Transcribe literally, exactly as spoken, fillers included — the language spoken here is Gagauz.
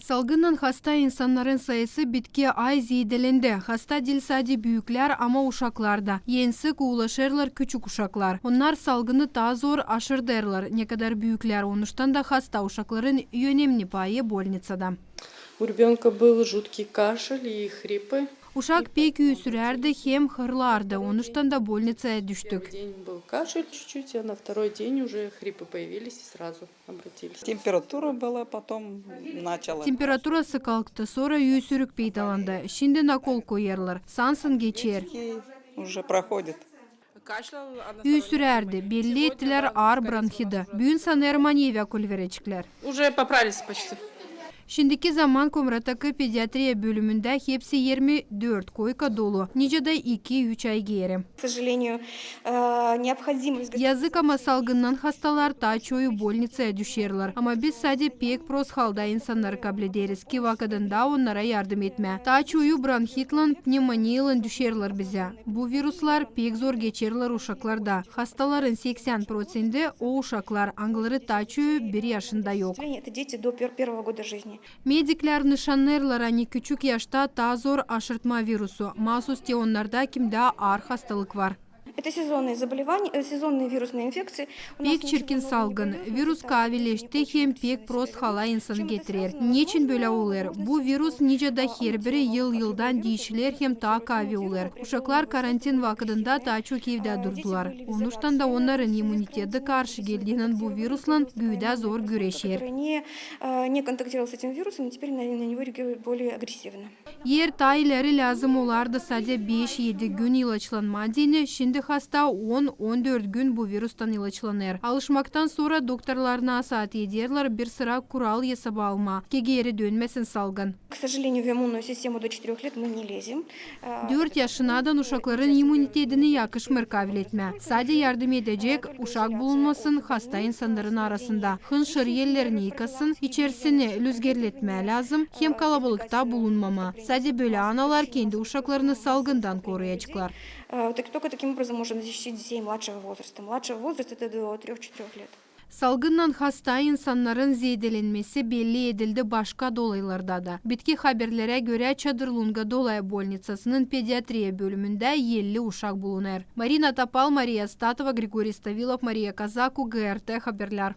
Salgınnan hasta insannarın sayısı bitki ay zeedelendi. Hasta diil sade büüklär, ama uşaklar da. En sık ulaşêrlar küçük uşaklar. Onnar salgını taa zor aşırdêrlar, nekadar büüklär. Onuştan da hasta uşakların önemni payı bolniţada. У ребёнка был жуткий кашель и хрипы. Uşak pek üüsürärdi hem hırlardı, onuştan da bolniţaya düştük. Первый день был кашель чуть-чуть, а на второй день уже хрипы появились и сразу обратились. Температура была, потом начала. Temperaturası kalktı, sora üüsürük peydalandı. Şindi nakol koyêrlar, sansın geçer. И уже проходит. Üüsürärdi, belli ettilär aar bronhiti. Büün sanêrım, ani evä kolverecklär. Уже поправились почти. Şindiki zaman Komratakı pediatriya bölümündä hepsi irmi dört koyka dolu, nicä dä iki-üç ay geeri. К сожалению, э, необходимость госп- Yazık, ama salgınnan hastalar taa çoyu bolniţaya düşerlär. Ama biz sade pek prost halda insannarı kablederiz, ki vakıdında onnara yardım etmää. Taa çoyu bronhitlan, pnevmoniyaylan düşerlär bizä. Bu viruslar pek zor geçerlär uşaklarda. Hastaların seksän proţenti o uşaklar, angıları taa çoyu bir yaşında yok. Это дети до пер-, первого года жизни. Mediklär nışannêêrlar, ani küçük yaşta taa zor aşırtmaa virusu. Maasuz te onnarda, kimdä aar hastalık var. Это сезонные заболевания, э, сезонные вирусные инфекции. Pek çirkin salgın. Virus kaavileşti hem pek prost hala insanı getirer. Neçin bölä olêr? Bu virus nicä dä herbiri yıl-yıldan diişiler hem taa kaavi olêr. Uşaklar karantin vakıdında taa çok evdä durdular. Onuştan da onnarın immuniteti karşı geldiinän bu viruslan güüdä zor güreşer. Который не, э, не контактировал с этим вирусом, и теперь на, на него реагирует более агрессивно. Eer taa ileri lääzım olardı sade beş-edi gün ilaçlanmaa deyni, şindi hasta on-on dört gün bu virustan ilaçlanêr. Alışmaktan sora doktorlar nasaat ederlär bir sıra kural esaba almaa, ki geeri dönmesin salgın. К сожалению, в иммунную систему до четырёх лет мы не лезем. Dört yaşınadan uşakların immunitetini yakışmêêr kaaviletmää. Sade yardım edecek, uşak bulunmasın hasta insannarın arasında. Hınşır ellerini yıkasın, içerisini lüzgerletmää lääzım hem kalabalıkta bulunmamaa. Sade bölä analar kendi uşaklarını salgından koruyaceklar. Э, так, только таким образом можно защитить детей младшего возраста. Младшего возраста — это до трёх-четырёх лет. Salgınnan hasta insannarın zeedelenmesi belli edildi başka dolaylarda da. Bitki haberlerä görä, Çadırlunga dolay bolniţasının pediatriya bölümündä elli uşak bulunêr. Marina Topal, Mariya Statova, Grigoriy Stavilov, Mariya Kazaku, GRT Haberlär.